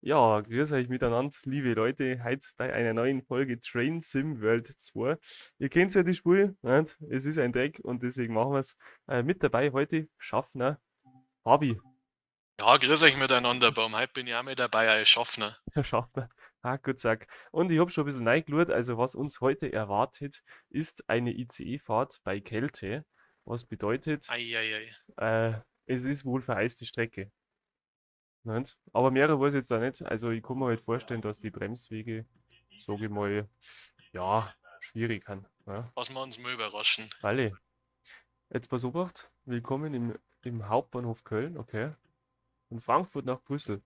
Ja, grüß euch miteinander, liebe Leute, heute bei einer neuen Folge Train Sim World 2. Ihr kennt ja die Spiel, nicht? Es ist ein Dreck und deswegen machen wir's. Mit dabei heute Schaffner Fabi. Ja, grüß euch miteinander, Baum. Heute bin ich auch mit dabei als Schaffner. Der Schaffner. Ah, gut, sag. Und ich hab schon ein bisschen reingeschaut, also was uns heute erwartet, ist eine ICE-Fahrt bei Kälte. Was bedeutet, Ei, ei, ei. Es ist wohl vereiste Strecke. Nicht? Aber mehrere weiß ich jetzt auch nicht. Also ich kann mir halt vorstellen, dass die Bremswege, sag ich mal, ja, schwierig sind. Ja. Lassen wir uns mal überraschen. Alle. Jetzt pass auf, willkommen im Hauptbahnhof Köln, okay. Von Frankfurt nach Brüssel.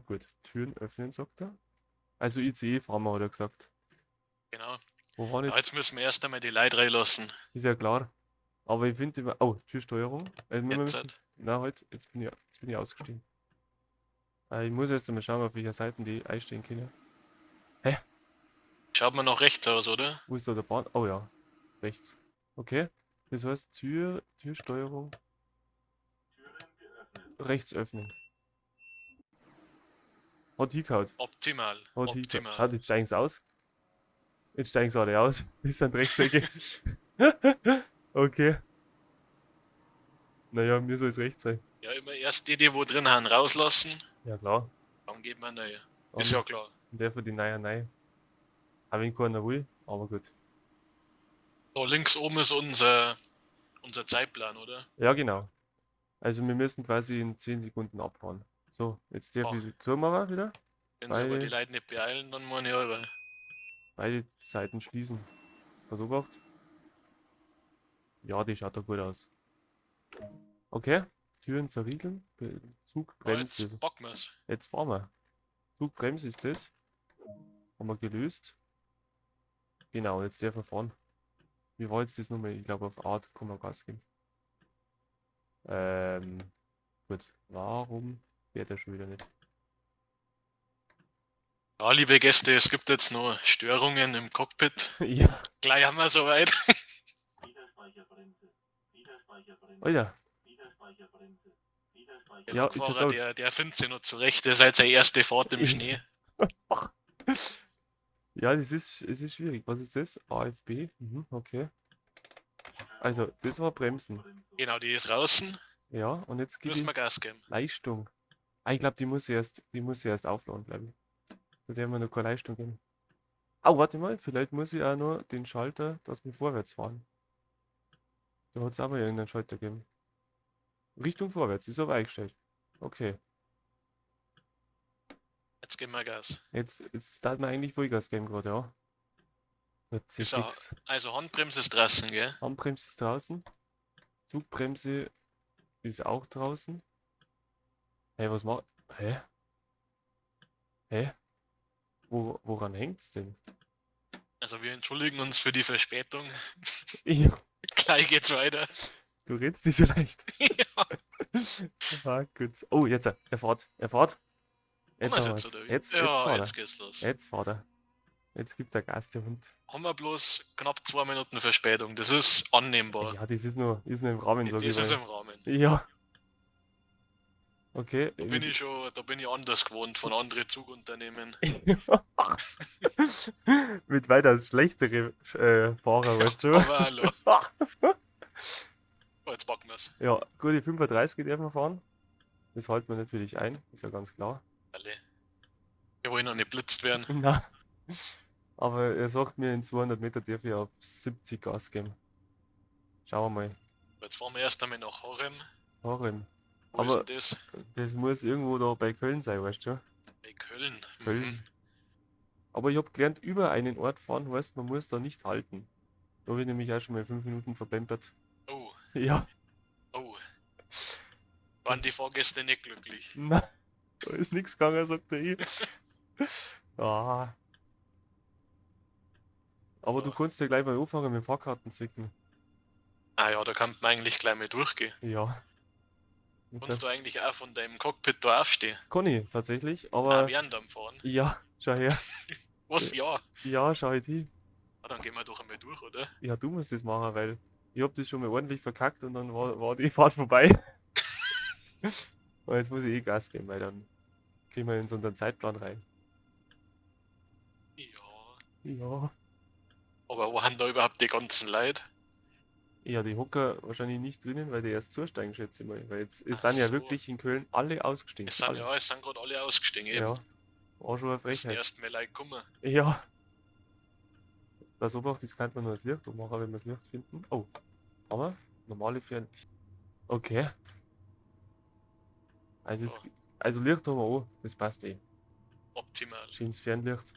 Gut, Türen öffnen, sagt er. Also ICE fahren wir, hat er gesagt. Genau. Wo waren Ja, jetzt? jetzt müssen wir erst einmal die Leute reinlassen. Ist ja klar. Aber ich finde immer. Oh, Türsteuerung. Wir Jetzt müssen, halt. na, halt, jetzt bin ich ausgestiegen. Ich muss erst einmal schauen, auf welcher Seite die einstehen können. Hä? Schaut man noch rechts aus, oder? Wo ist da der Bahn? Oh ja, rechts. Okay, das heißt Türsteuerung. Rechts öffnen. Hat hingehauen. Optimal. Hat hingehauen. Optimal. Schaut, jetzt steigen sie aus. Jetzt steigen sie alle aus. Das sind Drecksäcke. Okay. Naja, mir soll es recht sein. Ja, immer erst die, die wo drin haben, rauslassen. Ja, klar. Dann geht man neu. Ist ja klar. Und der für die neue neu. Auch wenn keiner will, aber gut. So, links oben ist unser Zeitplan, oder? Ja, genau. Also wir müssen quasi in 10 Sekunden abfahren. So, jetzt darf Oh. ich zumachen wieder. Wenn sich aber Beide die Leute nicht beeilen, dann muss ich auch. Beide Seiten schließen. Pass auf. Ja, die schaut doch gut aus. Okay, Türen verriegeln, Zugbremse. Ja, jetzt packen wir's. Jetzt fahren wir. Zugbremse ist das. Haben wir gelöst. Genau, jetzt der fahren. Wie war jetzt das nochmal? Ich glaube, auf Art kann man Gas geben. Gut. Warum fährt er schon wieder nicht? Ja, liebe Gäste, es gibt jetzt noch Störungen im Cockpit. Ja. Gleich haben wir soweit. Alter. Der Ja, ist ja Lokfahrer, klar. der findet sich noch zurecht. Das ist halt seine erste Fahrt im Schnee. Ja, es ist schwierig. Was ist das? AFB? Okay. Also, das war Bremsen. Genau, die ist draußen. Ja, und jetzt geht Müssen die wir Gas geben. Leistung. Ah, ich glaub, die muss ich erst aufladen, glaub ich. Da werden wir noch keine Leistung geben. Au, warte mal, vielleicht muss ich auch noch den Schalter, dass wir vorwärts fahren. Da hat's auch mal irgendeinen Schalter gegeben. Richtung vorwärts, ist aber eingestellt. Okay. Jetzt geben wir Gas. Jetzt darf man eigentlich Vollgas geben gerade, ja. Jetzt Ist ist auch fix. Also Handbremse ist draußen, gell? Handbremse ist draußen. Zugbremse ist auch draußen. Hey, was macht. Hä? Hä? Woran hängt's denn? Also wir entschuldigen uns für die Verspätung. Ja. Gleich geht's weiter. Du redest nicht so leicht. Ja. Ah, gut. Oh, jetzt. Er fährt. Er fährt. Jetzt Haben wir's haben jetzt, wir's. oder wie? Jetzt Ja, fährt er. jetzt geht's los. Jetzt fährt er. Jetzt gibt er Gas, der Hund. Haben wir bloß knapp 2 Minuten Verspätung. Das ist annehmbar. Ja, das ist noch im Rahmen, sag Das ich ist mal. im Rahmen. Ja. Okay. Da bin ich schon, da bin ich anders gewohnt von anderen Zugunternehmen. Mit weitaus schlechtere Fahrer, weißt du? Aber hallo. Oh, jetzt packen wir's. Ja, gute 35 dürfen wir fahren. Das halten wir natürlich ein, ist ja ganz klar. Alle. Wir wollen noch nicht blitzt werden. Na. Aber er sagt mir, in 200 Meter darf ich auf 70 Gas geben. Schauen wir mal. Jetzt fahren wir erst einmal nach Horrem. Horrem. Wo Aber ist denn das? Das muss irgendwo da bei Köln sein, weißt du? Bei Köln. Köln. Aber ich hab gelernt, über einen Ort fahren heißt, man muss da nicht halten. Da hab ich nämlich auch schon mal 5 Minuten verplempert. Oh. Ja. Oh. Waren die Fahrgäste nicht glücklich? Nein, da ist nix gegangen, sagt der ich. Ah. Aber du Ja. kannst ja gleich mal anfangen mit Fahrkarten zwicken. Ah ja, da kann man eigentlich gleich mal durchgehen. Ja. Und Kannst du das eigentlich auch von deinem Cockpit da aufstehen? Kann ich, tatsächlich, aber Ah, während am Fahren? Ja, schau her. Was? Ja. Ja, schau halt hin. Ah, dann gehen wir doch einmal durch, oder? Ja, du musst das machen, weil ich hab das schon mal ordentlich verkackt und dann war die Fahrt vorbei. Und jetzt muss ich eh Gas geben, weil dann Gehen wir in so einen Zeitplan rein. Ja. Ja. Aber wo haben da überhaupt die ganzen Leute? Ja, die Hocker wahrscheinlich nicht drinnen, weil die erst zusteigen, schätze ich mal. Weil jetzt es Ach sind ja so. wirklich in Köln alle ausgestiegen. Es sind Alle. ja, es sind gerade alle ausgestiegen eben. Ja. War schon eine Es sind Frechheit. erst mehr Leute gekommen. Ja. Pass auf, das kann man nur das Licht ummachen, wenn wir das Licht finden. Oh. Aber normale Fernlicht. Okay. Also jetzt, Ja. also Licht haben wir auch, das passt eh. Optimal. Schönes Fernlicht.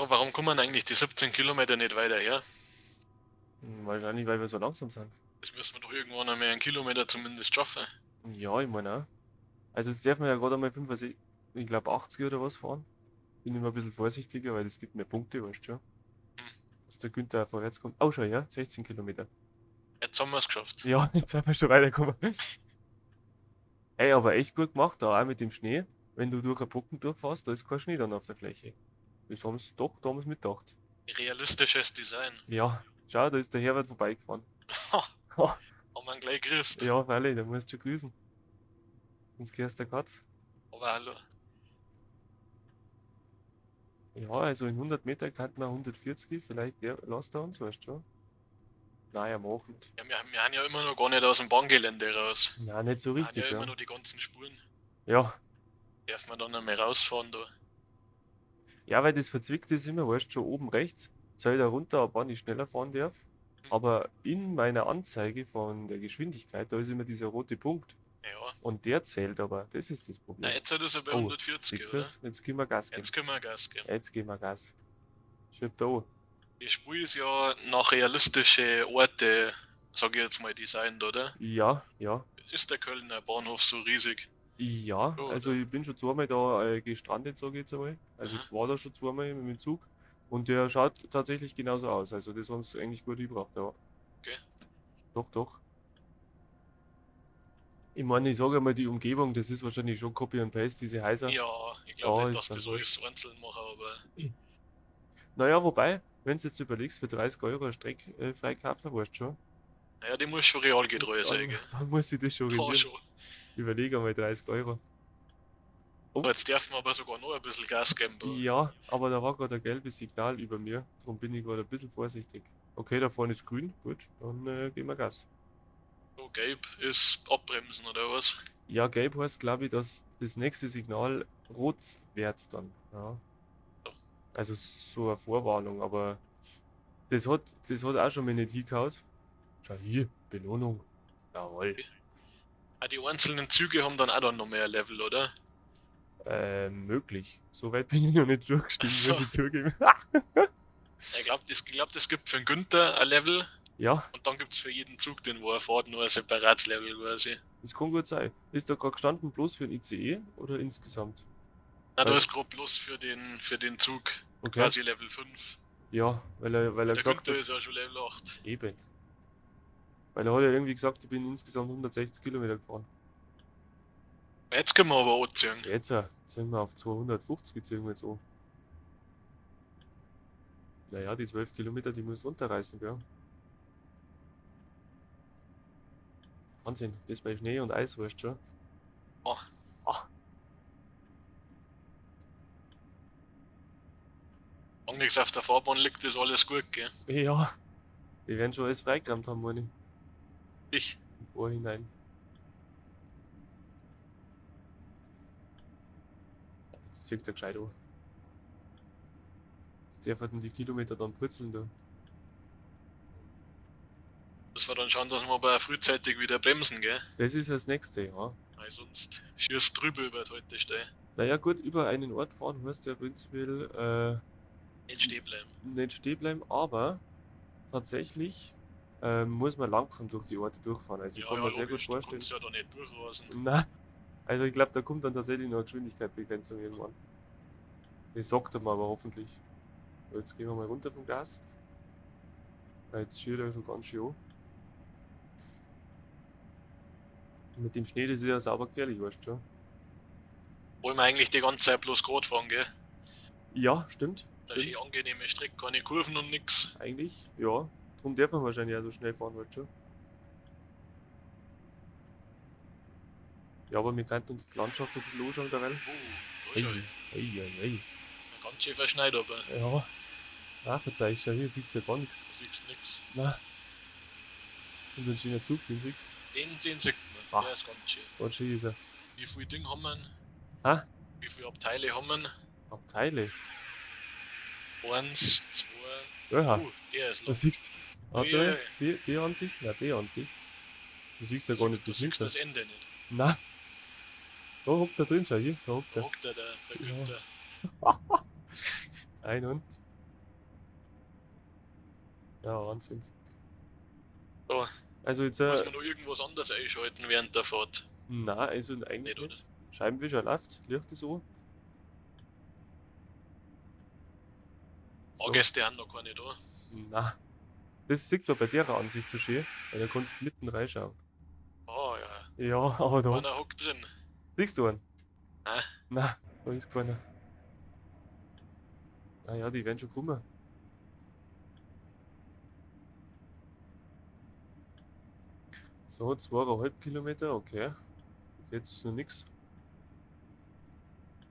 So, warum kommen eigentlich die 17 Kilometer nicht weiter her? Wahrscheinlich, weil wir so langsam sind. Das müssen wir doch irgendwann einmal einen Kilometer zumindest schaffen. Ja, ich meine auch. Also jetzt darf man ja gerade einmal 65, ich glaube 80 oder was fahren. Bin immer ein bisschen vorsichtiger, weil das gibt mehr Punkte, weißt du schon. Dass der Günther auch vorwärts kommt. Oh, schau, ja, 16 Kilometer. Jetzt haben wir es geschafft. Ja, jetzt sind wir schon weitergekommen. Ey, aber echt gut gemacht da, auch mit dem Schnee. Wenn du durch eine Brücken durchfährst, da ist kein Schnee dann auf der Fläche. Das haben sie doch damals mitgedacht. Realistisches Design. Ja, schau, da ist der Herbert vorbeigefahren. Haben wir ihn gleich gerist. Ja, freilich, da musst du schon grüßen. Sonst gehst du der Katz. Aber hallo. Ja, also in 100 Meter kann man 140, vielleicht der, lasst er uns, weißt du schon. Nein, er macht nicht. Ja, wir haben ja immer noch gar nicht aus dem Bahngelände raus. Nein, nicht so Wir haben richtig, ja immer ja. noch die ganzen Spuren. Ja. Darf man dann einmal rausfahren da? Ja, weil das verzwickt ist immer, weißt du, schon oben rechts, soll da runter, ab wann ich schneller fahren darf. Aber in meiner Anzeige von der Geschwindigkeit, da ist immer dieser rote Punkt. Ja. Und der zählt aber, das ist das Na, Problem. jetzt ist er bei Oh, 140, Siehst oder? du's? Jetzt können wir Gas geben. Jetzt können wir Gas geben. Jetzt geben wir Gas. Schiebt da an. Die Spur ist ja nach realistische Orte, sag ich jetzt mal, designt, oder? Ja, ja. Ist der Kölner Bahnhof so riesig? Ja, Oh, also oder? ich bin schon zweimal da gestrandet, sage ich jetzt einmal. Also Aha. ich war da schon zweimal mit dem Zug und der schaut tatsächlich genauso aus. Also das haben sie eigentlich gut gebracht, ja. Okay. Doch, doch. Ich meine, ich sage einmal, die Umgebung, das ist wahrscheinlich schon Copy and Paste, diese Häuser. Ja, ich glaube Ja, nicht, ist dass dann das wurscht. alles einzeln machen, aber Naja, wobei, wenn du jetzt überlegst, für 30 Euro eine Strecke freikaufen, weißt du schon. naja, die muss schon realgetreu sein, Dann, gell? dann muss ich das schon Da rentieren. schon. Überleg einmal 30 Euro. Oh. So, jetzt dürfen wir aber sogar noch ein bisschen Gas geben. Da. Ja, aber da war gerade ein gelbes Signal über mir. Darum bin ich gerade ein bisschen vorsichtig. Okay, da vorne ist grün. Gut, dann geben wir Gas. So, gelb ist abbremsen oder was? Ja, gelb heißt, glaube ich, dass das nächste Signal rot wird dann. Ja. Also so eine Vorwarnung, aber das hat auch schon mal nicht hingehauen. Schau hier, Belohnung. Jawohl. Ah, die einzelnen Züge haben dann auch dann noch mehr Level, oder? Möglich. So weit bin ich noch nicht durchgestiegen, Ach so. muss ich zugeben. Ich glaube, das, glaub, das gibt für den Günther ein Level Ja, und dann gibt es für jeden Zug, den wo er fährt, nur ein separates Level quasi. das kann gut sein. Ist da gerade gestanden bloß für den ICE oder insgesamt? Na, da Weil- ist gerade bloß für den Zug Okay. quasi Level 5. Ja, weil er Der gesagt Günther hat. ist ja schon Level 8. Eben. Weil er hat ja irgendwie gesagt, ich bin insgesamt 160 Kilometer gefahren. Jetzt können wir aber anziehen. Jetzt ziehen wir auf 250, ziehen wir jetzt an. Naja, die 12 Kilometer, die muss runterreißen, gell? Wahnsinn, das bei Schnee und Eis, weißt du schon. Oh. Ach. Solange nichts auf der Fahrbahn liegt, ist alles gut, gell? Ja, die werden schon alles freigeräumt haben, meine ich. Ich. Im Vorhinein. Jetzt zieht er gescheit an. Jetzt dürfen die Kilometer dann purzeln da. Müssen wir dann schauen, dass wir aber auch frühzeitig wieder bremsen, gell? Das ist das nächste, ja. Weil sonst schießt drüber über die Haltestelle. Naja gut, über einen Ort fahren heißt ja prinzipiell Nicht stehen bleiben. nicht stehen bleiben, aber tatsächlich muss man langsam durch die Orte durchfahren. Also ich Ja, kann ja, mir sehr gut logisch, du vorstellen. kannst ja da nicht durchrasen. Na, also ich glaube, da kommt dann tatsächlich noch eine Geschwindigkeitsbegrenzung irgendwann. Das sagt er mir aber hoffentlich. So, jetzt gehen wir mal runter vom Gas. Weil jetzt schiert er schon ganz schön an. Mit dem Schnee, das ist ja sauber gefährlich, weißt du schon. Wollen wir eigentlich die ganze Zeit bloß gerade fahren, gell? Ja, stimmt. Das ist Stimmt. eine angenehme Strecke, keine Kurven und nix. Eigentlich, ja. Darum darf man wahrscheinlich auch so schnell fahren, weißt du schon. Ja, aber wir könnten uns die Landschaft ein bisschen anschauen derweil. Da schau ich. Ei, ei, ei. Ganz schön verschneit, aber Ja. Nachzeichen, hier siehst du ja gar nichts. da siehst du nix. Na. Und ein schöner Zug, den siehst Den sieht man. Ah. Der ist ganz schön. du. Ganz schön ist er. Wie viel Ding haben wir? Ha? Wie viele Abteile haben wir? Abteile. Eins, zwei. Ja, Der ist da lang. siehst du. Ui, Warte, ui, die Ansicht? Nein, die Ansicht. Du siehst ja gar nicht Du die siehst Günther. das Ende nicht. Nein. Da hockt er drin, schau hier, da hockt Da er. hockt der Ja. Günther. Ein und. Ja, Wahnsinn. So. Also jetzt, Muss man noch irgendwas anderes einschalten während der Fahrt? nein, also eigentlich Nicht, oder? nicht. Scheibenwischer läuft, Licht ist an. So. Fahrgäste haben noch keine da. Na, das sieht man bei der Ansicht so schön, weil da kannst du mitten reinschauen. Ah ja, Ja, aber da einer hockt drin. siehst du einen? Nein. Na, da ist keiner. Naja, die werden schon kommen. So, 2,5 Kilometer, okay. Bis jetzt ist noch nichts.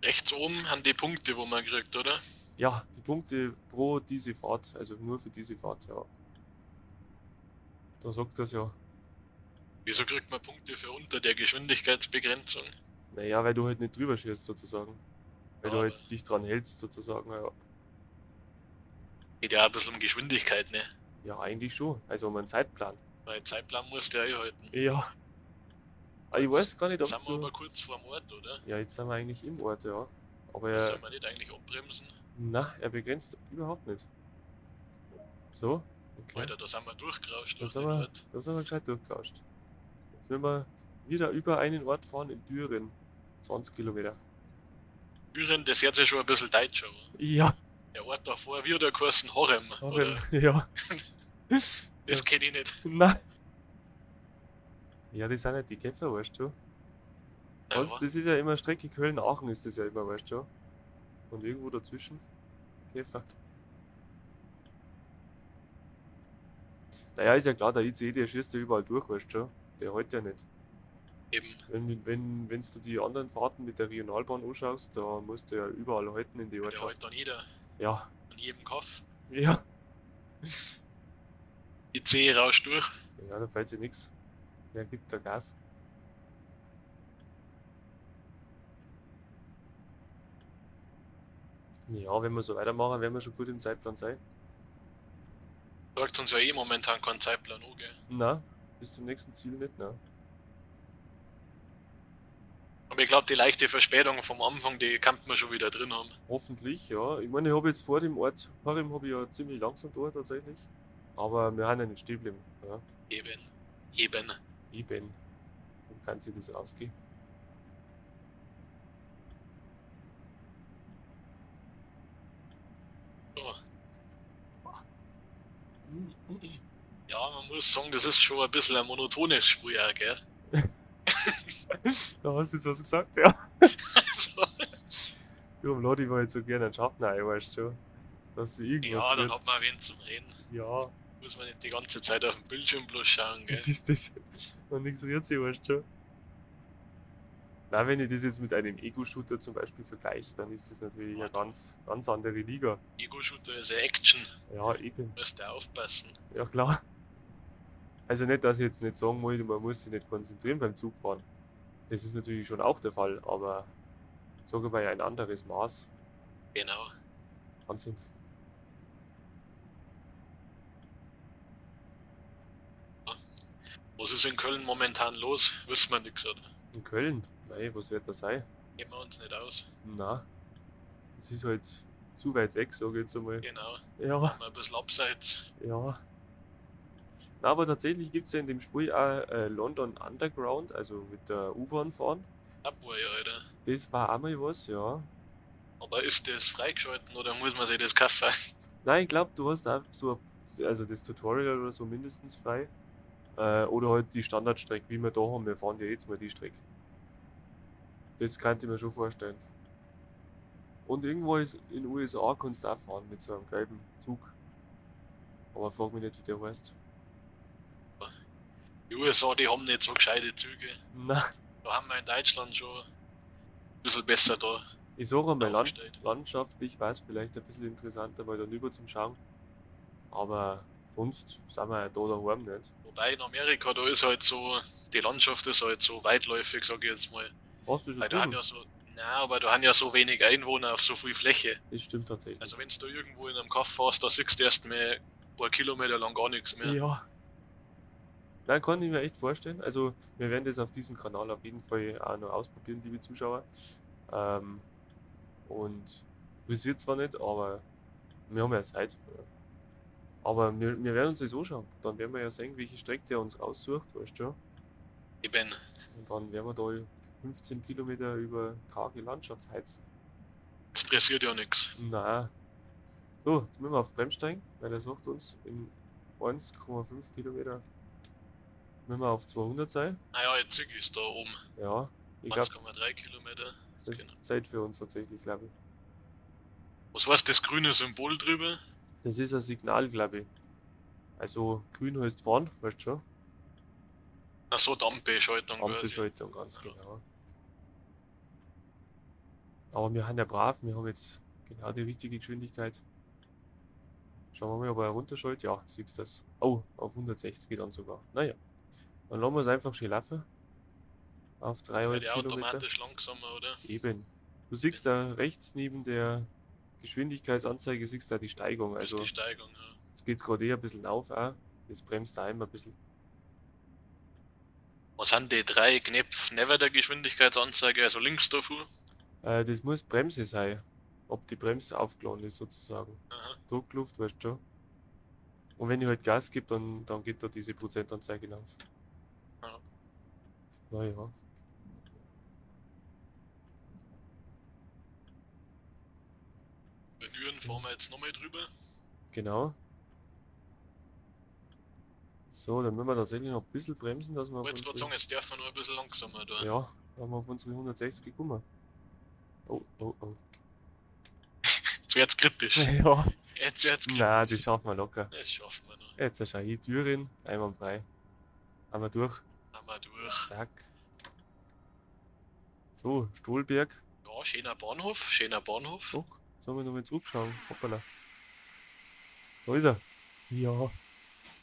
Rechts oben haben die Punkte, wo man kriegt, oder? Ja, die Punkte pro diese Fahrt, also nur für diese Fahrt, ja. Da sagt das ja. Wieso kriegt man Punkte für unter der Geschwindigkeitsbegrenzung? Naja, weil du halt nicht drüber schießt sozusagen. Weil Ja, du halt dich dran hältst sozusagen, ja. Geht ja auch ein bisschen um Geschwindigkeit, ne? Ja, eigentlich schon. Also um einen Zeitplan. Weil Zeitplan musst du ja einhalten. Ja. Aber ich weiß gar nicht, Jetzt ob sind wir du. aber kurz vorm Ort, oder? Ja, jetzt sind wir eigentlich im Ort, ja. Aber Soll er. man nicht eigentlich abbremsen? Na, er begrenzt überhaupt nicht. So, okay. Alter, da sind wir durchgerauscht Da durch sind den wir, Ort. da sind wir gescheit durchgerauscht. Jetzt müssen wir wieder über einen Ort fahren in Düren. 20 Kilometer. Düren, das hört sich schon ein bisschen deutscher an. Ja, Der Ort davor, wie hat der geheißen? Horem, Horem, oder? ja. Das kenne ich nicht. Na. Ja, das sind halt die Käfer, weißt du. Ja, Was, das ist ja immer Strecke Köln-Aachen ist das ja immer, weißt du. Und irgendwo dazwischen Käfer. Naja, ist ja klar, der ICE, der schießt ja überall durch, weißt du. Der hält ja nicht. Eben. Wenn du die anderen Fahrten mit der Regionalbahn anschaust, da musst du ja überall halten in die Der Ortschaft. hält dann jeder. Ja, An jedem Kaff. ja. ICE rauscht durch. Ja, da fällt sich nichts. Wer gibt da Gas? Ja, wenn wir so weitermachen, werden wir schon gut im Zeitplan sein. Sagt uns ja eh momentan kein Zeitplan an, gell? Na, bis zum nächsten Ziel nicht, ne? Aber ich glaube, die leichte Verspätung vom Anfang, die kann man schon wieder drin haben. Hoffentlich, ja. Ich meine, ich habe jetzt vor dem Ort Horem habe ich ja ziemlich langsam da tatsächlich. Aber wir haben ja nicht stehen geblieben. Ja. Eben. Eben. Eben. Dann kann sich das ausgehen. So. Ja, man muss sagen, das ist schon ein bisschen ein monotones Spiel, auch, gell? Da hast du jetzt was gesagt, ja. Also, Du, Lodi war jetzt so gerne einen Schatten ein, weißt du. Dass sie irgendwas ja, dann wird. hat man wen zum Reden. Ja, Muss man nicht die ganze Zeit auf dem Bildschirm bloß schauen, gell? das ist das. Und nichts rührt sich, weißt du. Na, wenn ich das jetzt mit einem Ego-Shooter zum Beispiel vergleiche, dann ist das natürlich eine ganz, ganz andere Liga. Ego-Shooter ist ja Action. Ja, eben. Musst du aufpassen. Ja, klar. Also nicht, dass ich jetzt nicht sagen wollte, man muss sich nicht konzentrieren beim Zugfahren. Das ist natürlich schon auch der Fall, aber sage mal ein anderes Maß. Genau. Wahnsinn. Was ist in Köln momentan los? Wissen wir nichts, oder? In Köln? Nein, was wird das sein? Gehen wir uns nicht aus. Na, das ist halt zu weit weg, sage ich jetzt einmal. Genau. Ja, Mal ein bisschen abseits. ja. Na, aber tatsächlich gibt es ja in dem Spiel auch London Underground, also mit der U-Bahn fahren. Subway, Alter. Das war auch mal was, ja. Aber ist das freigeschalten oder muss man sich das kaufen? Nein, ich glaube, du hast auch so, also das Tutorial oder so mindestens frei. Oder halt die Standardstrecke, wie wir da haben. Wir fahren ja jetzt mal die Strecke. Das könnte ich mir schon vorstellen. Und irgendwo ist in den USA kannst du auch fahren mit so einem gelben Zug. Aber frag mich nicht, wie der heißt. Die USA, die haben nicht so gescheite Züge. Na, Da haben wir in Deutschland schon ein bisschen besser da Ich sage einmal, aufgestellt. landschaftlich war es vielleicht ein bisschen interessanter, mal da rüber zum Schauen. Aber sonst sind wir ja da daheim nicht. Wobei in Amerika, da ist halt so, die Landschaft ist halt so weitläufig, sag ich jetzt mal. Warst du schon Weil da haben drüben? ja so, nein, aber da haben ja so wenig Einwohner auf so viel Fläche. Das stimmt tatsächlich. Also wenn du da irgendwo in einem Kaff fährst, da siehst du erst mal ein paar Kilometer lang gar nichts mehr. Ja. Nein, kann ich mir echt vorstellen. Also wir werden das auf diesem Kanal auf jeden Fall auch noch ausprobieren, liebe Zuschauer. Und passiert zwar nicht, aber wir haben ja Zeit. Aber wir werden uns das anschauen. Dann werden wir ja sehen, welche Strecke der uns raussucht, weißt du schon. Eben. Und dann werden wir da 15 Kilometer über karge Landschaft heizen. Es pressiert ja nichts. Nein. So, jetzt müssen wir auf Bremssteigen, weil er sagt uns, in 1,5 Kilometer müssen wir auf 200 sein. Naja, jetzt sehe ich es da oben. Ja, ich glaub, 1,3 Kilometer. das ist Genau. Zeit für uns tatsächlich, glaub ich. Was heißt das grüne Symbol drüber? Das ist ein Signal, glaub ich. Also grün heißt fahren, weißt du schon? Ach so, die Ampelschaltung quasi. Ampelschaltung, ganz Ja. genau. Aber wir sind ja brav, wir haben jetzt genau die richtige Geschwindigkeit. Schauen wir mal, ob er runterschaltet. Ja, siehst du das. Oh, auf 160 geht dann sogar. Naja, dann lassen wir es einfach schön laufen. Auf drei Wird ja Kilometer. automatisch langsamer, oder? Eben. Du siehst da rechts neben der Geschwindigkeitsanzeige, siehst da die Steigung. Das ist Also die Steigung, ja. es geht gerade eh ein bisschen auf auch. Das bremst da immer ein bisschen. Was sind die drei Knöpfe neben der Geschwindigkeitsanzeige, also links davor? Das muss Bremse sein. Ob die Bremse aufgeladen ist sozusagen. Aha. Druckluft, weißt du schon. Und wenn ich halt Gas gebe, dann geht da diese Prozentanzeige auf. Ja. Naja. Bei Düren fahren wir jetzt nochmal drüber. Genau. So, dann müssen wir tatsächlich noch ein bisschen bremsen, dass wir Ich auf wollte jetzt gerade unsere sagen, jetzt dürfen wir noch ein bisschen langsamer da. Ja, da haben wir auf unsere 160 gekommen. Oh, oh, oh. Jetzt wird's kritisch. Ja. Jetzt wird's kritisch. Nein, das schaffen wir locker. Das schaffen wir noch. Jetzt schau ich Düren, einwandfrei. Haben wir durch. Haben wir durch. Zack. So, Stolberg. Ja, schöner Bahnhof, schöner Bahnhof. Doch, sollen wir nochmal zurückschauen? Hoppala. Da ist er. Ja.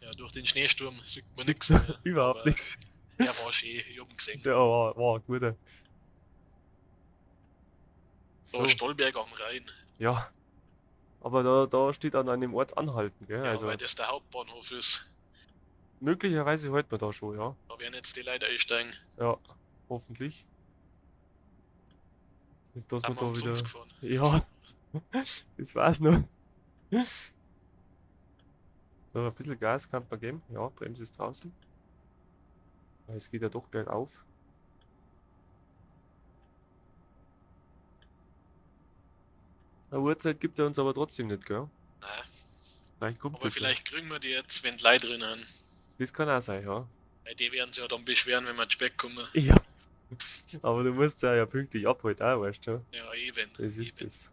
Ja, durch den Schneesturm sieht man Sieht nichts mehr. überhaupt Aber nichts. Er war schön, ich hab ihn gesehen. Der war ein guter. So, So. Stolberg am Rhein. Ja. Aber da steht an einem Ort anhalten, gell? Ja, also weil das der Hauptbahnhof ist. Möglicherweise hält man da schon, ja. Da werden jetzt die Leute einsteigen. Ja, hoffentlich. Nicht, dass Haben wir wir da wieder. umsonst gefahren. Ja, das war's noch. So, ein bisschen Gas kann man geben. Ja, Bremse ist draußen. Weil es geht ja doch bergauf. Eine Uhrzeit gibt er uns aber trotzdem nicht, gell? Nein. Vielleicht kommt Aber das noch. vielleicht kriegen wir die jetzt, wenn die Leute drin sind. Das kann auch sein, ja. Weil die werden sich ja dann beschweren, wenn wir zu spät kommen. Ja. Aber du musst ja pünktlich abholen, auch, weißt du? Ja, eben. Das ist eben. das.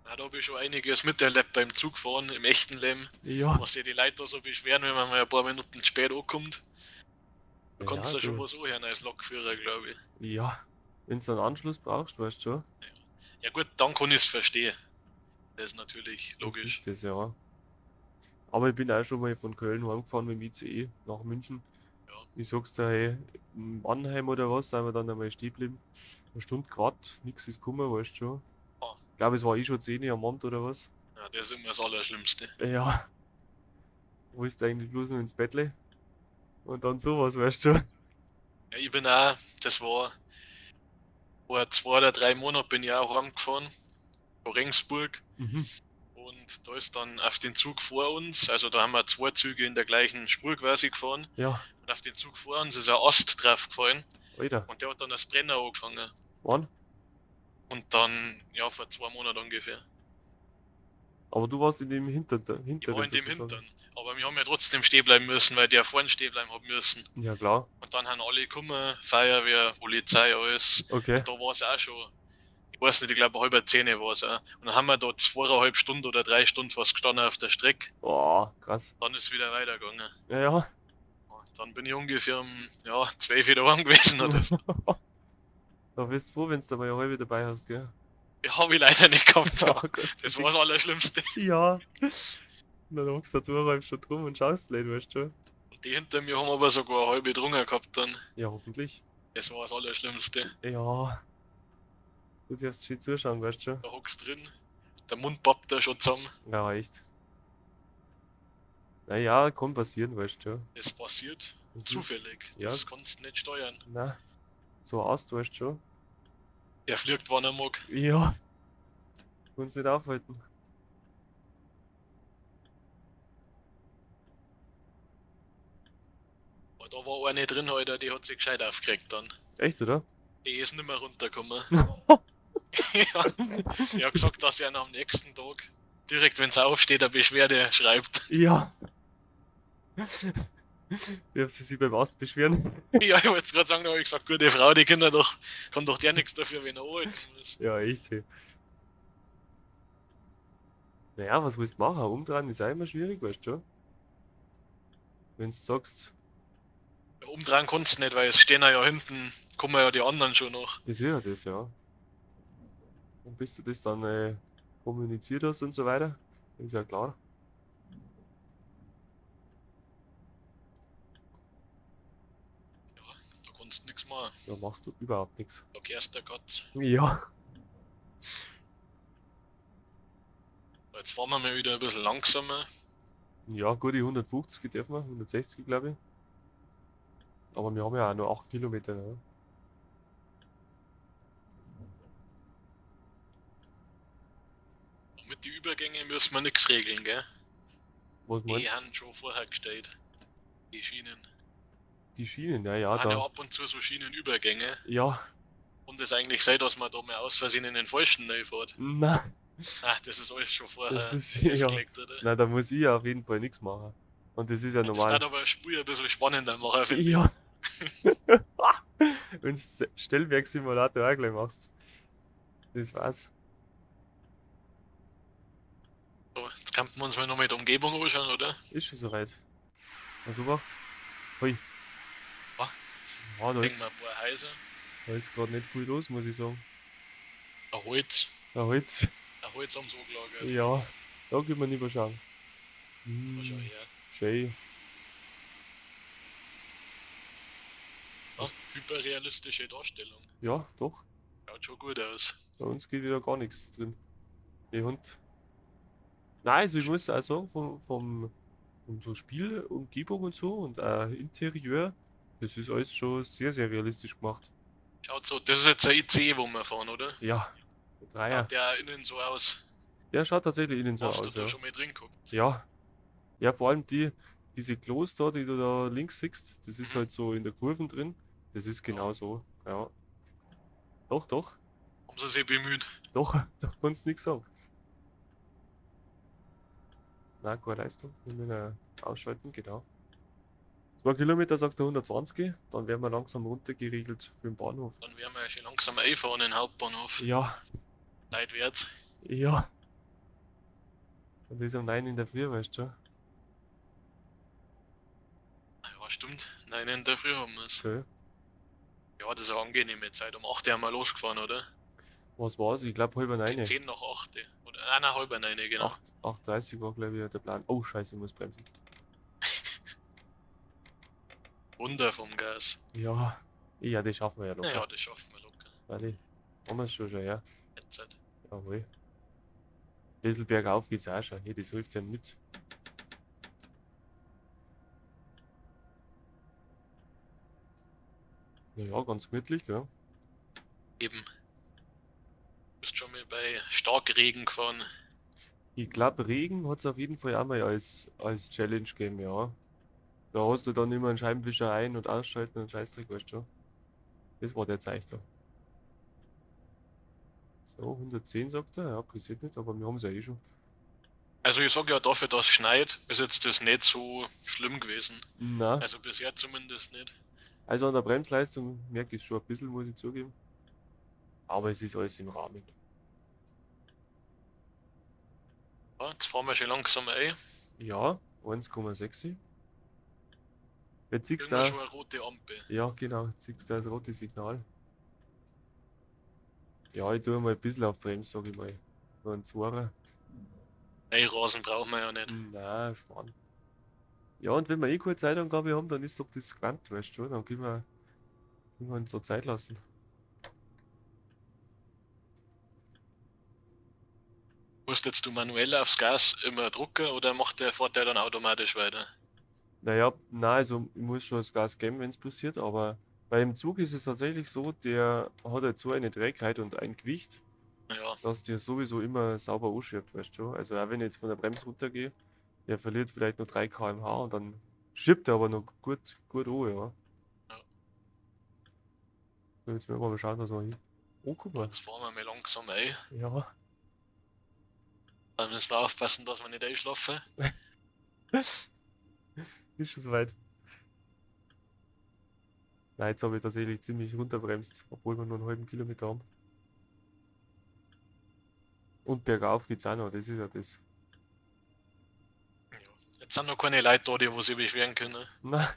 Na, da hab ich schon einiges miterlebt beim Zugfahren im echten Leben. Ja. Was sich die Leute da so beschweren, wenn man mal ein paar Minuten spät ankommt. Da Ja, kannst du ja schon du. was anhören als Lokführer, glaube ich. Ja. Wenn du einen Anschluss brauchst, weißt du schon. Ja gut, dann kann ich's verstehen. Das ist natürlich Das logisch. ist das, ja. Aber ich bin auch schon mal von Köln heimgefahren mit dem ICE nach München. Ja. Ich sag's dir, hey, in Mannheim oder was, sind wir dann einmal stehen geblieben. Eine Stunde gewartet, nix ist gekommen, weißt du schon. Ah. Ich glaube, es war eh schon 10 Uhr am Abend oder was. Ja, das ist immer das Allerschlimmste. Ja. Wo ist eigentlich bloß noch ins Bettle? Und dann sowas, weißt du schon. Ja, ich bin auch, das war vor 2 oder 3 Monaten bin ich auch heimgefahren, von Regensburg. Und da ist dann auf den Zug vor uns, also da haben wir 2 Züge in der gleichen Spur quasi gefahren. Ja. Und auf den Zug vor uns ist ein Ast draufgefallen. Alter. Und der hat dann das Brenner angefangen. Wann? Und dann, ja, vor 2 Monaten ungefähr. Aber du warst in dem Hintern, Ich Hinteren war in dem sozusagen. Hintern. Aber wir haben ja trotzdem stehen bleiben müssen, weil der vorne stehen bleiben hat müssen. Ja, klar. Und dann haben alle gekommen, Feuerwehr, Polizei, alles. Okay. Da war es auch schon, ich Ich weiß nicht, ich glaube 9:30 war es auch. Und dann haben wir da 2,5 Stunden oder 3 Stunden fast gestanden auf der Strecke. Boah, krass. Dann ist es wieder weitergegangen. Ja, ja. Dann bin ich ungefähr um, ja, 12 Uhr daheim gewesen oder so. Da bist du froh, wenn du da mal eine halbe dabei hast, gell? Ja, hab ich leider nicht gehabt. Ja, Ja. Gott sei Das war das Allerschlimmste. Ja. Und dann hockst du da 2,5 Stunden rum und schaust blöd, weißt du schon. Und die hinter mir haben aber sogar eine halbe getrunken gehabt dann. Ja, hoffentlich. Das war das Allerschlimmste. Ja. Du darfst schön zuschauen, weißt du schon. Da hockst drin, der Mund pappt da schon zusammen. Ja, echt. Naja, kann passieren, weißt du schon. Das passiert Das ist- zufällig. ja. Das kannst du nicht steuern. Na, so aus, weißt du schon. Der fliegt, wann er mag. Ja. Uns nicht aufhalten. Aber da war eine drin heute, die hat sich gescheit aufgeregt dann. Echt, oder? Die ist nicht mehr runtergekommen. Ja. Ich hab gesagt, dass er am nächsten Tag, direkt wenn es aufsteht, eine Beschwerde schreibt. Ja. Wie ob sie sich beim Ast beschweren. Ja, ich wollte gerade sagen, da hab ich gesagt, gute Frau, die Kinder doch, kann doch der nichts dafür, wenn er arbeiten muss. Ja, echt, hey. Naja, was willst du machen? Umdrehen ist auch immer schwierig, weißt du schon. Wenn du sagst, Ja, umdrehen kannst du nicht, weil es stehen ja hinten, kommen ja die anderen schon noch. das ist ja das, ja. Und bis du das dann kommuniziert hast und so weiter, ist ja klar. Ja, da kannst du nichts machen. Da machst du überhaupt nichts. Da kehrst du grad. Ja. Jetzt fahren wir mal wieder ein bisschen langsamer. Ja, gut, die 150 dürfen wir, 160 glaube ich. Aber wir haben ja auch nur 8 Kilometer, ne? Und mit den Übergängen müssen wir nichts regeln, gell? Was Die meinst du? haben schon vorher gestellt. Die Schienen. Die Schienen, ja, ja, Wir haben ja da. ab und zu so Schienenübergänge. Ja, Und es eigentlich sei, dass man da mal aus Versehen in den falschen reinfährt. na, Ach, das ist alles schon vorher das ist, ja. festgelegt, oder? Na, da muss ich auf jeden Fall nichts machen. Und das ist ja Das normal. darf aber das Spiel ein bisschen spannender machen, finde ich. Ja. Wenn du Stellwerksimulator auch gleich machst. Das war's. So, jetzt könnten wir uns mal noch mit der Umgebung anschauen, oder? Ist schon soweit. Was obacht? Hui. Ah. Ja, da Hängen ist, wir ein paar Häuser. da ist gerade nicht viel los, muss ich sagen. Ein Holz. Da Holz. Ein Holz haben sie angelagert. Ja, da können wir nicht mehr schauen. Schau Hm, her. schön. Ja, hyperrealistische Darstellung. Ja, doch. Schaut schon gut aus. Bei uns geht wieder gar nichts drin. Die Hund. Nein, also ich muss auch sagen, vom so Spielumgebung und so und auch Interieur, das ist alles schon sehr, sehr realistisch gemacht. Schaut so, das ist jetzt ein ICE, wo wir fahren, oder? Ja, der Dreier. Schaut der auch innen so aus. Der schaut tatsächlich innen so Hast du aus, da ja. schon mal drin geguckt? Ja. Ja, vor allem diese Klos da, die du da links siehst, das ist Mhm. halt so in der Kurven drin. Das ist genau so, ja. Doch, doch, Haben sie sich bemüht. doch, da kannst du nichts sagen. Na, keine Leistung. Wir müssen ja ausschalten, genau. 2 Kilometer sagt er 120, dann werden wir langsam runtergeregelt für den Bahnhof. Dann werden wir ja schon langsam einfahren in den Hauptbahnhof. Ja, Zeit wird's. ja. Und das ist um 9 in der Früh, weißt du schon. Ja, stimmt. 9 in der Früh haben wir's. Okay. Ja, das ist eine angenehme Zeit. Um 8 Uhr haben wir losgefahren, oder? Was war's? Ich glaube halb neun. 10 nach 8. Oder, nein, nein, halb neun, genau. 8:30 war, glaube ich, der Plan. Oh, scheiße, ich muss bremsen. Wunder vom Gas. Ja, ja, das schaffen wir ja locker. Ja, das schaffen wir locker. Weil ich, haben wir es schon, ja. Jetzt halt. Jawohl. Bisschen bergauf geht's auch schon. Hey, das hilft ja mit. Naja, ganz gemütlich, ja. Eben. Du bist schon mal bei Starkregen gefahren. Ich glaube, Regen hat es auf jeden Fall auch mal als Challenge gegeben, ja. Da hast du dann immer einen Scheibenwischer ein- und ausschalten und Scheißdreck, weißt du schon. Das war der Zeichen da. So, 110 sagt er, ja, passiert nicht, aber wir haben es ja eh schon. Also ich sag ja dafür, dass es schneit, ist jetzt das nicht so schlimm gewesen. Na, Also bisher zumindest nicht. also an der Bremsleistung merke ich es schon ein bisschen, muss ich zugeben. Aber es ist alles im Rahmen. Ja, jetzt fahren wir schon langsam ein. Ja, 1,6. Jetzt siehst Kriegen wir du schon eine rote Ampel. ja genau, jetzt siehst du das rote Signal. Ja, ich tue mal ein bisschen auf Bremse, sag ich mal. Nur ein Zweier. Rasen brauchen wir ja nicht. Nein, Schmarrn. Ja, und wenn wir eh keine Zeitangabe haben, dann ist doch das gewandt, weißt du, dann können wir uns so Zeit lassen. Musst jetzt du manuell aufs Gas immer drucken oder macht der fährt der dann automatisch weiter? Naja, nein, also ich muss schon das Gas geben, wenn es passiert, aber beim Zug ist es tatsächlich so, der hat halt so eine Trägheit und ein Gewicht, Ja, dass der sowieso immer sauber anschiebt, weißt du. Also auch wenn ich jetzt von der Bremse runtergehe, der verliert vielleicht nur 3 km/h und dann schiebt er aber noch gut, gut an, ja. Ja. So, jetzt werden wir mal schauen, was wir hier. Oh, guck mal. jetzt fahren wir mal langsam ein. Ja. Dann müssen wir aufpassen, dass wir nicht einschlafen. Ist schon soweit. Nein, jetzt habe ich tatsächlich ziemlich runterbremst, obwohl wir nur einen halben Kilometer haben. Und bergauf geht's auch noch, das ist ja das. Ja. Jetzt sind noch keine Leute da, die wo sich beschweren können. Na.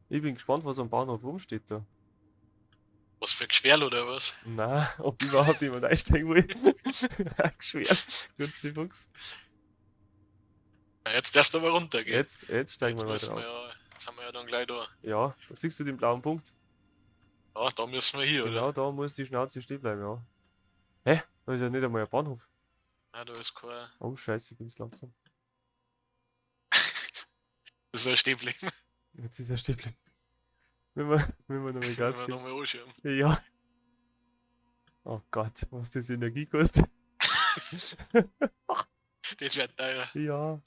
Ich bin gespannt, was am Bahnhof rumsteht da. Was für Geschwerl oder was? Na, ob überhaupt jemand einsteigen will. Geschwert. Gut, Fuchs. Na, jetzt darfst du aber runtergehen. Jetzt steigen Jetzt wir mal müssen drauf. wir ja, jetzt haben wir ja dann gleich da. Ja, da siehst du den blauen Punkt. Ja, da müssen wir hier, Genau oder? da muss die Schnauze stehen bleiben, ja. Hä? Da ist ja nicht einmal ein Bahnhof. Ah, da ist kein. Oh scheiße, ich bin's langsam. Das ist ein Stehbleiben. Jetzt ist er stehen geblieben. Wenn wir nochmal Gas Wenn wir geben. nochmal anschauen. Ja. Oh Gott, was das Energie kostet. Das wird teuer. Ja.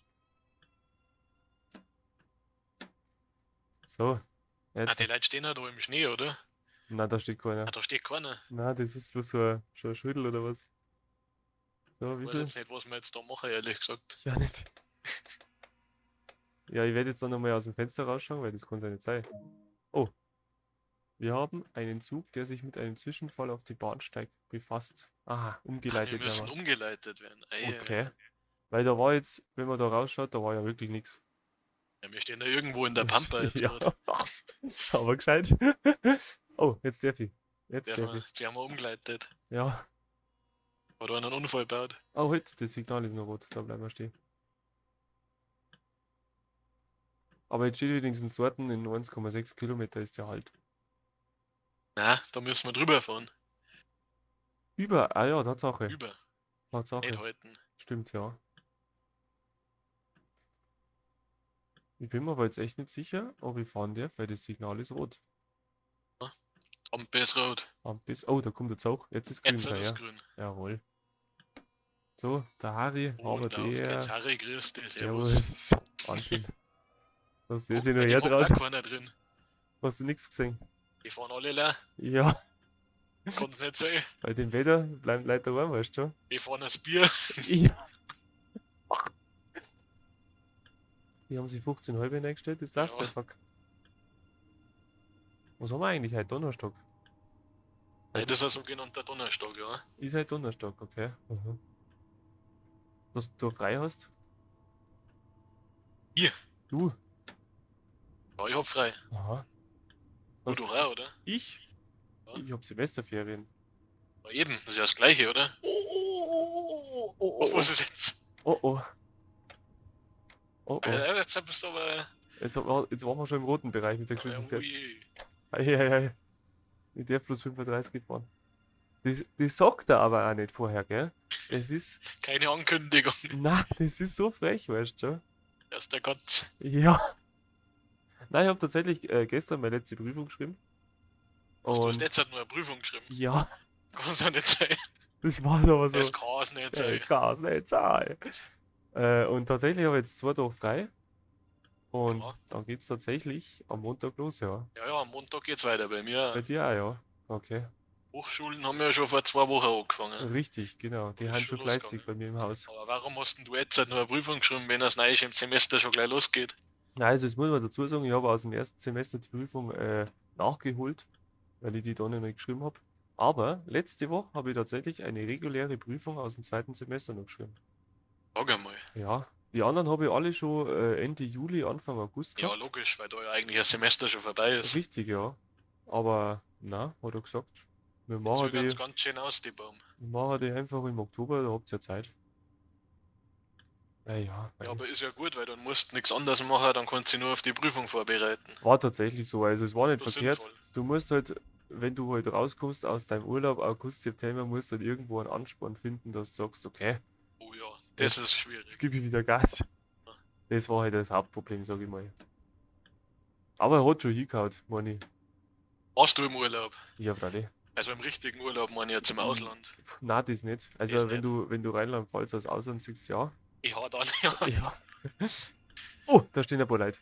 So. Ah, Jetzt. die Leute stehen ja da im Schnee, oder? Nein, da steht keiner. Ah, da steht keiner. Nein, das ist bloß so ein, schon ein Schüttel oder was. So, wie Ich weiß viel? jetzt nicht, was wir jetzt da machen, ehrlich gesagt. Ja, nicht. Ja, ich werde jetzt dann nochmal aus dem Fenster rausschauen, weil das kann ja nicht sein. Oh. Wir haben einen Zug, der sich mit einem Zwischenfall auf die Bahnsteig befasst. Aha, Ach, wir umgeleitet müssen werden umgeleitet werden. Ei, wir. Okay. Weil da war jetzt, wenn man da rausschaut, da war ja wirklich nichts. Ja, wir stehen da irgendwo in der Pampa jetzt Ja. gerade. Aber gescheit. Oh, jetzt darf ich. Jetzt Darf darf man, ich. jetzt haben wir umgeleitet. Ja. Oder einen Unfall baut. Oh, heute, das Signal ist noch rot. Da bleiben wir stehen. Aber jetzt steht wenigstens dort, in 1,6 Kilometer ist der Halt. Na, da müssen wir drüber fahren. Über, ah ja, Tatsache. Über. Tatsache. Nicht halten. Stimmt, ja. Ich bin mir aber jetzt echt nicht sicher, ob ich fahren darf, weil das Signal ist rot. Ampel ist rot. Ampel ist, oh, da kommt der Zug. Jetzt ist grün Jetzt da, ist ja. grün. Jawohl. So, der Harry, aber Und auf der. geht's. Harry, grüß dich. Servus. Servus. Wahnsinn. Dass der Oh, sich bei noch dem hockt hertraut. auch keiner drin. Hast du nichts gesehen? Die fahren alle leer. Ja, Kann's nicht sein. bei dem Wetter bleiben Leute daheim, weißt du schon? Die fahren das Bier. Ja. Die haben sich 15 halbe eingestellt, das läuft Ja. der Fuck. Was haben wir eigentlich heute? Donnerstag? Nein, das ist ein sogenannter Donnerstag, ja. Ist heute Donnerstag, okay. Mhm. Dass du da frei hast? Hier. Du? Ja, ich hab frei. Aha. Du Was? doch auch, oder? Ich? Ja. Ich hab Semesterferien. Ja, eben, das ist ja das Gleiche, oder? Oh, oh, oh, oh, Oh, was ist jetzt? Oh, oh. Oh, oh. Ja, jetzt bist du aber. Jetzt waren wir schon im roten Bereich mit der Ja, Geschwindigkeit. ui. Ei, ei, ei. Ich darf bloß 35 fahren. Das sagt er aber auch nicht vorher, gell? Das ist. Keine Ankündigung. Na, das ist so frech, weißt du schon? Erst der Gott. Ja. Nein, ich habe tatsächlich gestern meine letzte Prüfung geschrieben. Du hast Und jetzt halt nur eine Prüfung geschrieben. ja, Kann's ja nicht sein. das war aber so. Das kann's nicht sein. Das kann's nicht sein. Und tatsächlich habe ich jetzt 2 Tage frei. Und Ja. dann geht's tatsächlich am Montag los, ja. Ja, ja, am Montag geht's weiter bei mir. Bei dir auch, ja. Okay. Hochschulen haben ja schon vor 2 Wochen angefangen. Richtig, genau. Die Ist haben schon schon fleißig losgegangen. bei mir im Haus. Aber warum hast denn du jetzt halt nur eine Prüfung geschrieben, wenn das neue Semester schon gleich losgeht? Nein, also das muss man dazu sagen, ich habe aus dem ersten Semester die Prüfung nachgeholt. Weil ich die da nicht mehr geschrieben habe. Aber letzte Woche habe ich tatsächlich eine reguläre Prüfung aus dem zweiten Semester noch geschrieben. Sag einmal. Ja, die anderen habe ich alle schon Ende Juli, Anfang August Ja, gehabt. logisch, weil da ja eigentlich ein Semester schon vorbei ist. Richtig, ja. Aber na, hat er gesagt, wir Die machen zögern's die, ganz schön aus, die Baum. wir machen die einfach im Oktober, da habt ihr ja Zeit. Naja, Ja, aber ist ja gut, weil dann musst du nichts anderes machen, dann kannst du dich nur auf die Prüfung vorbereiten. war tatsächlich so, also es war nicht Das ist verkehrt. sinnvoll. Du musst halt, wenn du halt rauskommst aus deinem Urlaub, August, September, musst du halt irgendwo einen Ansporn finden, dass du sagst, okay, Oh ja, das jetzt, ist schwierig. jetzt gebe ich wieder Gas. Das war halt das Hauptproblem, sag ich mal. Aber er hat schon hingehauen, meine ich. Warst du im Urlaub? Ja, freilich. Also im richtigen Urlaub, meine ich jetzt im Ausland. Nein, das nicht. Also Das wenn nicht. du, wenn du Rheinland-Pfalz als Ausland siehst, ja. Ja, dann ja. Ja. Oh, da stehen ein paar Leute.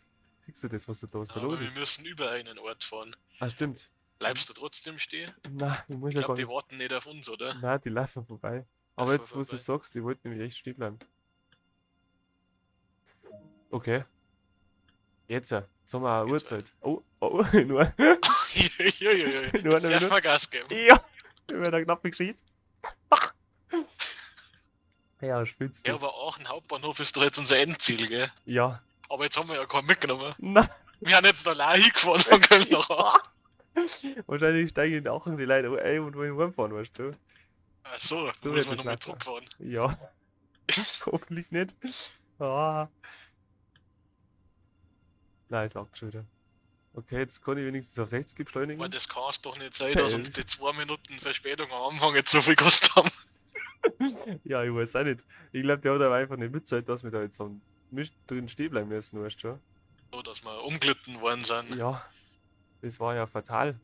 Siehst du das, was da Aber los wir ist? müssen über einen Ort fahren. Ah, stimmt. Bleibst du trotzdem stehen? Nein, ich muss Ich ja glaube, gar die nicht. warten nicht auf uns, oder? Nein, die laufen vorbei. Aber Laufen jetzt, wo du vorbei. es sagst, die wollten nämlich echt stehen bleiben. Okay. Jetzt, jetzt haben wir eine Jetzt, Uhrzeit. Oh, oh, nur. Juiuiui. Nur eine Jetzt Minute. mal Gas geben. Ja, über der knappen Geschichte. Ja, spitzt Ja, du. aber Aachen Hauptbahnhof ist doch jetzt unser Endziel, gell? Ja. Aber jetzt haben wir ja keinen mitgenommen. Na. Wir haben jetzt allein hingefahren von Köln nach Aachen. Wahrscheinlich steigen in Aachen die Leute ein und wollen heimfahren, weißt du? Ach so, So da wird müssen wir das nochmal laufen. zurückfahren. Ja. Hoffentlich nicht. Ah. Nein, es langt schon wieder. Okay, jetzt kann ich wenigstens auf 60 beschleunigen. Aber das kann es doch nicht sein, dass Hey. uns die 2 Minuten Verspätung am Anfang jetzt so viel gekostet haben. Ja, ich weiß auch nicht. Ich glaube, der hat aber einfach nicht mitzahlt, dass wir da jetzt am Mist drin stehen bleiben müssen, weißt du schon? So, dass wir umglitten worden sind. Ja, das war ja fatal.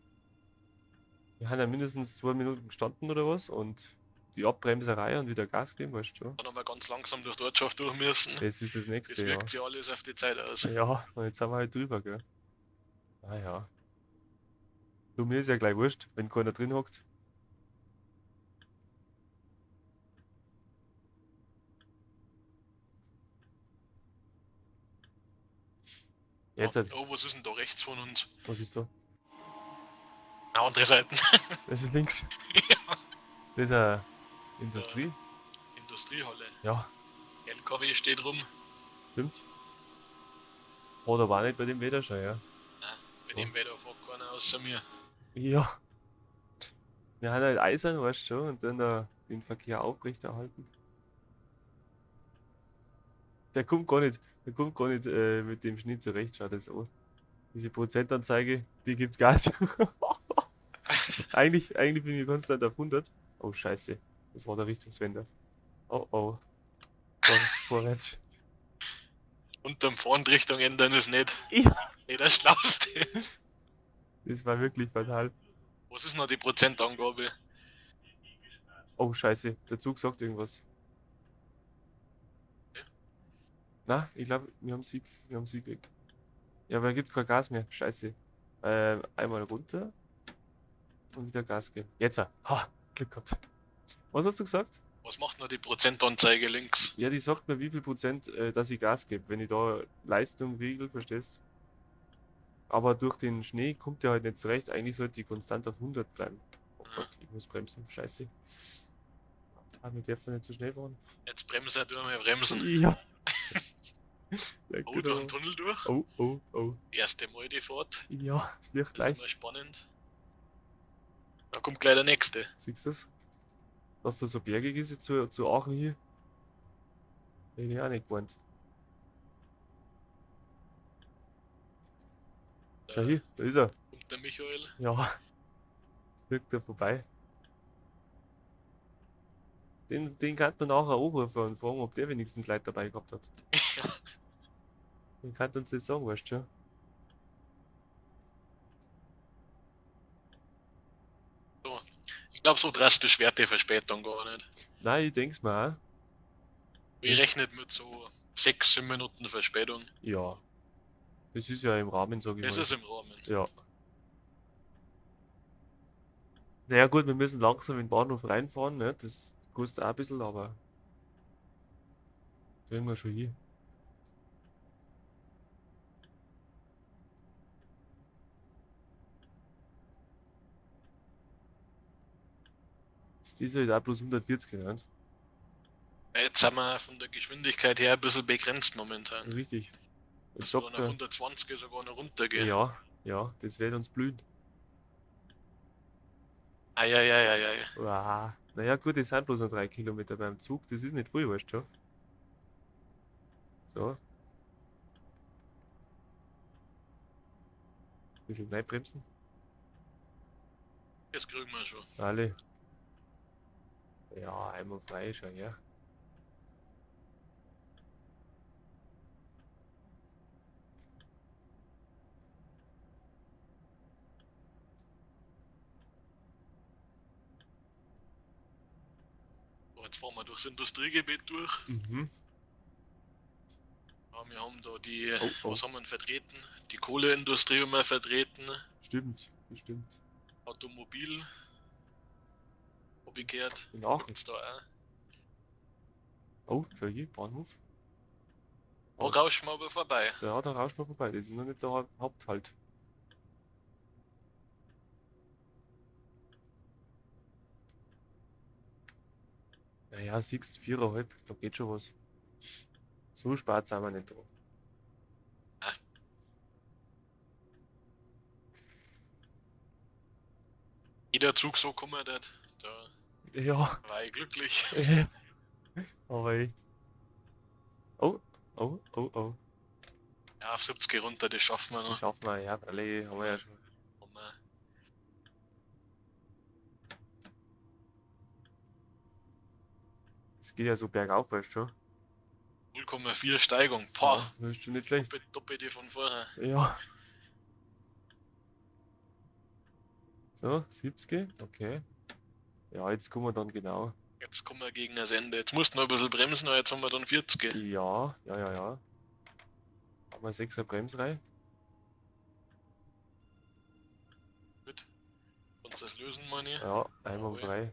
Wir haben ja mindestens 2 Minuten gestanden oder was und die Abbremserei und wieder Gas geben, weißt du schon? Dann haben wir ganz langsam durch die Ortschaft durch müssen. Das ist das Das nächste, ja. wirkt sich alles auf die Zeit aus. Ja, und jetzt sind wir halt drüber, gell? Naja. Du, mir ist ja gleich wurscht, wenn keiner drin hockt. Jetzt, halt. Oh, was ist denn da rechts von uns? Was ist da? Na, andere Seiten. Das ist links. Das ist eine Industrie. Industriehalle. Ja, LKW steht rum. stimmt. Oder war nicht bei dem Wetter schon, ja. Bei dem Wetter fährt keiner außer mir. Ja. Wir haben halt eisern, weißt du schon, und dann da den Verkehr aufrechterhalten. Der kommt gar nicht, der kommt gar nicht mit dem Schnee zurecht, schaut das an. Diese Prozentanzeige, die gibt Gas. Eigentlich bin ich konstant auf 100. Oh, scheiße. Das war der Richtungswender. Oh, oh. Vorwärts. Unterm Fahren Richtung ändern ist nicht, Ja. nicht das Schlauste. Das war wirklich fatal. Was ist noch die Prozentangabe? Oh, scheiße. Der Zug sagt irgendwas. Okay. Na, ich glaube, wir haben Sieg. Wir haben Sieg weg. Ja, aber er gibt kein Gas mehr. Scheiße. Einmal runter. Und wieder Gas geben. Jetzt. Ha, Glück gehabt. Was hast du gesagt? Was macht noch die Prozentanzeige links? Ja, die sagt mir, wie viel Prozent, dass ich Gas gebe, wenn ich da Leistung regel, verstehst? Aber durch den Schnee kommt der halt nicht zurecht. Eigentlich sollte die konstant auf 100 bleiben. Oh Gott, ich muss bremsen. Scheiße. Ah, wir dürfen nicht zu schnell fahren. Jetzt bremsen, du mal bremsen. Ja. Leck Oh, durch den doch. Tunnel durch. Oh, oh, oh. Erste Mal die Fahrt. Ja, es liegt Das ist leicht. immer spannend. Da kommt gleich der nächste. Siehst du das? Dass da so bergig ist zu Aachen hier. Hätte ich auch nicht gewarnt. Schau Da hier, da ist er. kommt der Michael. Ja. Wirkt er vorbei. Den kann man nachher anrufen und fragen, ob der wenigstens Leute dabei gehabt hat. Ja. Den kann uns das sagen, weißt du schon. Ich glaube, so drastisch wird die Verspätung gar nicht. Nein, ich denk's mir auch. Ich rechne mit so 6, 7 Minuten Verspätung. Ja. Das ist ja im Rahmen, sag ich Das mal. ist im Rahmen. Ja. Naja gut, wir müssen langsam in den Bahnhof reinfahren, ne? Das kostet auch ein bisschen, aber kriegen wir schon hin. Das ist halt auch bloß 140, ne? Jetzt sind wir von der Geschwindigkeit her ein bisschen begrenzt momentan. Richtig. Dass wir dann auf 120 sogar noch runtergehen. Ja, ja, das wird uns blühen. Eieieiei. Wow. Naja gut, es sind bloß noch 3 Kilometer beim Zug, das ist nicht viel, weißt du schon. So. Bisschen reinbremsen. Das kriegen wir schon. Alle. Ja, einmal frei schon, ja. Jetzt fahren wir durchs Industriegebiet durch. Mhm. Ja, wir haben da die, Oh, oh. was haben wir denn vertreten? Die Kohleindustrie haben wir vertreten. Stimmt, das stimmt. Automobil. Hab ich gehört. In Aachen. Gibt's da auch. Oh, schau hier, Bahnhof. Da rauschen wir aber vorbei. Ja, da rauschen wir vorbei. Das ist noch nicht der Haupthalt. Naja, siehst, 4,5, da geht schon was. So spät sind wir nicht da. Ah. Jeder Zug so kommen hat, da Ja. war ich glücklich. Aber echt. Oh, oh, oh, oh. Ja, auf 70 runter, das schaffen wir Das noch. schaffen wir, ja, alle haben wir ja schon. Haben wir. Es geht ja so bergauf, weißt du schon. 0,4 Steigung. Pah. Ja, das ist schon nicht schlecht. Doppelte von vorher. Ja. So, 70, okay. Ja, jetzt kommen wir dann genau. Jetzt kommen wir gegen das Ende. Jetzt mussten wir ein bisschen bremsen, aber jetzt haben wir dann 40. Ja, ja, ja, ja. Haben wir 6er Bremsreihe. Gut. Kannst du das lösen, meine ich? Ja, einwandfrei.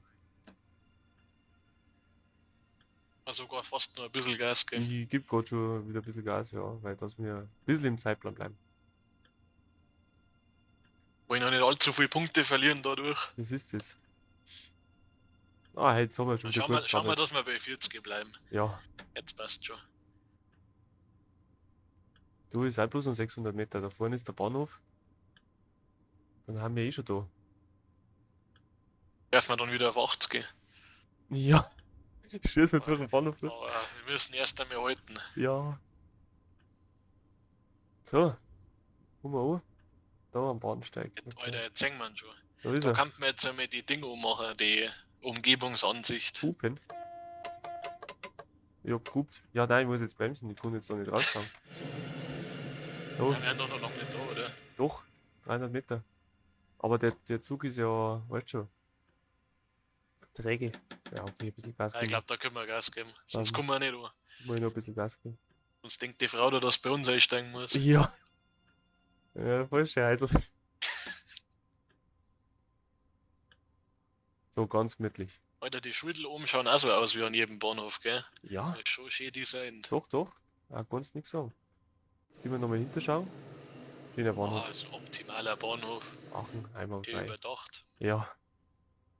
Sogar fast noch ein bisschen Gas geben. Ich gebe gerade schon wieder ein bisschen Gas, ja, weil dass wir ein bisschen im Zeitplan bleiben. Wollen noch nicht allzu viele Punkte verlieren dadurch. Das ist es. Ah, jetzt haben wir schon wieder Schauen wir, gut schauen wir, gesammelt. dass wir bei 40 bleiben. Ja. Jetzt passt schon. Du, ist auch bloß noch 600 Meter. Da vorne ist der Bahnhof. Dann haben wir eh schon da. Werfen wir dann wieder auf 80. Ja. Schieß halt durch den Bahnhof. Aber wir müssen erst einmal halten. Ja. So. Guck mal an. Da am Bahnsteig. Jetzt, Okay. Alter, jetzt sehen wir ihn schon. Da ist Da er. kann man jetzt einmal die Dinge ummachen, die Umgebungsansicht. Hupen. Ich hab gehupt. Ja, nein, ich muss jetzt bremsen. Ich kann jetzt noch nicht rausfahren. Oh, Ja, wir sind doch noch lange nicht da, oder? doch. 300 Meter. Aber der Zug ist ja, weißt schon. Träge. Ja, okay, ein bisschen Gas Ja, ich geben. glaube, da können wir Gas geben. Sonst Dann- kommen wir nicht an. Muss ich noch ein bisschen Gas geben. Sonst denkt die Frau da, dass bei uns einsteigen muss. Ja. Ja, voll scheiße. So ganz gemütlich. Alter, die Schultel oben schauen auch so aus wie an jedem Bahnhof, gell? Ja, Das ist schon schön designt. doch, doch. Ah, kannst nix sagen. Jetzt gehen wir nochmal hinterschauen. Schöner Ah, Bahnhof. ist ein optimaler Bahnhof. Aachen, Schön einwandfrei. überdacht. Ja.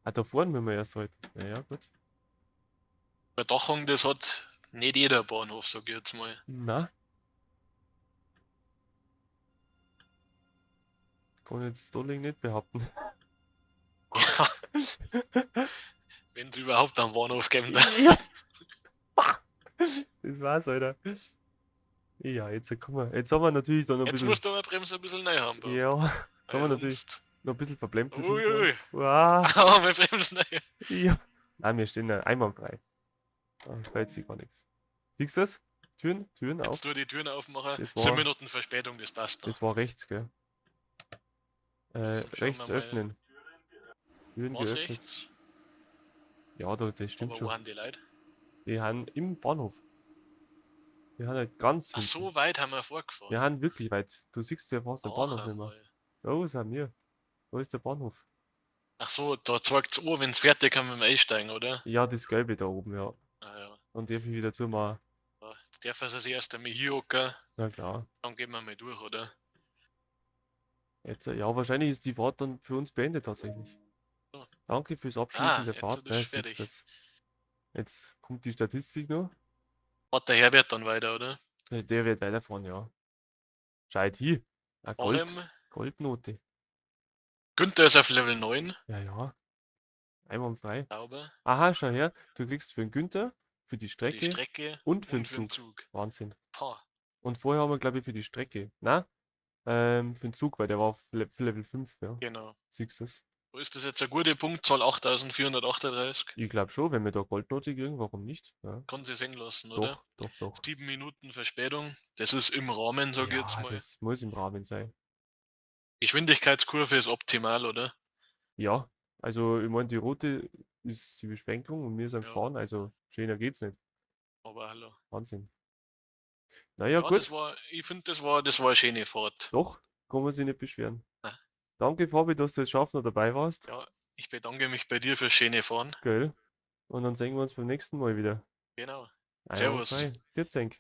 Ah, da vorne müssen wir erst halten. Naja, gut. Überdachung, das hat nicht jeder Bahnhof, sag ich jetzt mal. Na? Kann jetzt Dolling nicht behaupten. Ja. Wenn es überhaupt einen Bahnhof geben darf. Ja. Das war's, Alter. Ja, jetzt kommen wir. Jetzt haben wir natürlich dann noch ein Jetzt bisschen. musst du aber Bremse ein bisschen neu haben. Bro. Ja, jetzt haben wir Weil natürlich sonst- noch ein bisschen verblemmt. Ui, ui. Wow. Aber wir bremsen neu. Ja. Nein, wir stehen da einwandfrei. Da stellt sich gar nichts. Siehst du das? Türen, Türen auf. Jetzt nur die Türen aufmachen. Das 7 war- Minuten Verspätung, das passt noch. Das war rechts, gell? Schauen wir Rechts mal. öffnen. Türen Was geöffnet. rechts? Ja, da, das stimmt Aber schon. wo haben die Leute? Die haben im Bahnhof. Die haben halt ganz Ach, hinten. so weit haben wir vorgefahren. Wir haben wirklich weit. Du siehst ja fast den Ach, Bahnhof nicht mehr. einmal. Oh, sind wir. Wo ist der Bahnhof? Ach so, da zeigt's an, wenn's fertig kann, mit dem Einsteigen, oder? Ja, das Gelbe da oben, ja. Ah, ja. Und darf ich wieder zumachen. Ja, Jetzt darf er sich erst einmal hier hocken, Na klar. dann gehen wir mal durch, oder? Jetzt, ja, wahrscheinlich ist die Fahrt dann für uns beendet tatsächlich. Ja. Danke fürs Abschließen Ah, der jetzt Fahrt. ist Ne, es siehst fertig. das. Jetzt kommt die Statistik noch. Fährt der Herbert dann weiter, oder? Der wird weiterfahren, ja. Schau hier. Eine Orem. Goldnote. Günther ist auf Level 9. Ja, ja. Einwandfrei. Sauber. Aha, schau her. Du kriegst für den Günther, für die Strecke, Die Strecke und für und den für den Zug. Zug. Wahnsinn. Pah. Und vorher haben wir, glaube ich, für die Strecke. Na? Für den Zug, weil der war auf Level 5, ja. Genau. Siehst du das? Wo ist das jetzt eine gute Punktzahl? 8438? Ich glaube schon, wenn wir da Goldnote kriegen, warum nicht? Ja. Kann sie sehen lassen, oder? Doch, doch, doch. 7 Minuten Verspätung. Das ist im Rahmen, sag ich jetzt Ja, mal. das muss im Rahmen sein. Geschwindigkeitskurve ist optimal, oder? Ja, also ich meine, die rote ist die Beschränkung und wir sind Ja. gefahren, also schöner geht's nicht. Aber hallo. Wahnsinn. Naja, Ja, gut. ich finde, das war eine schöne Fahrt. Doch, kann man sich nicht beschweren. Nein. Danke, Fabi, dass du als Schaffner dabei warst. Ja, ich bedanke mich bei dir fürs schöne Fahren. Gell? Und dann sehen wir uns beim nächsten Mal wieder. Genau. Servus. Einwandfrei. Grüß euch.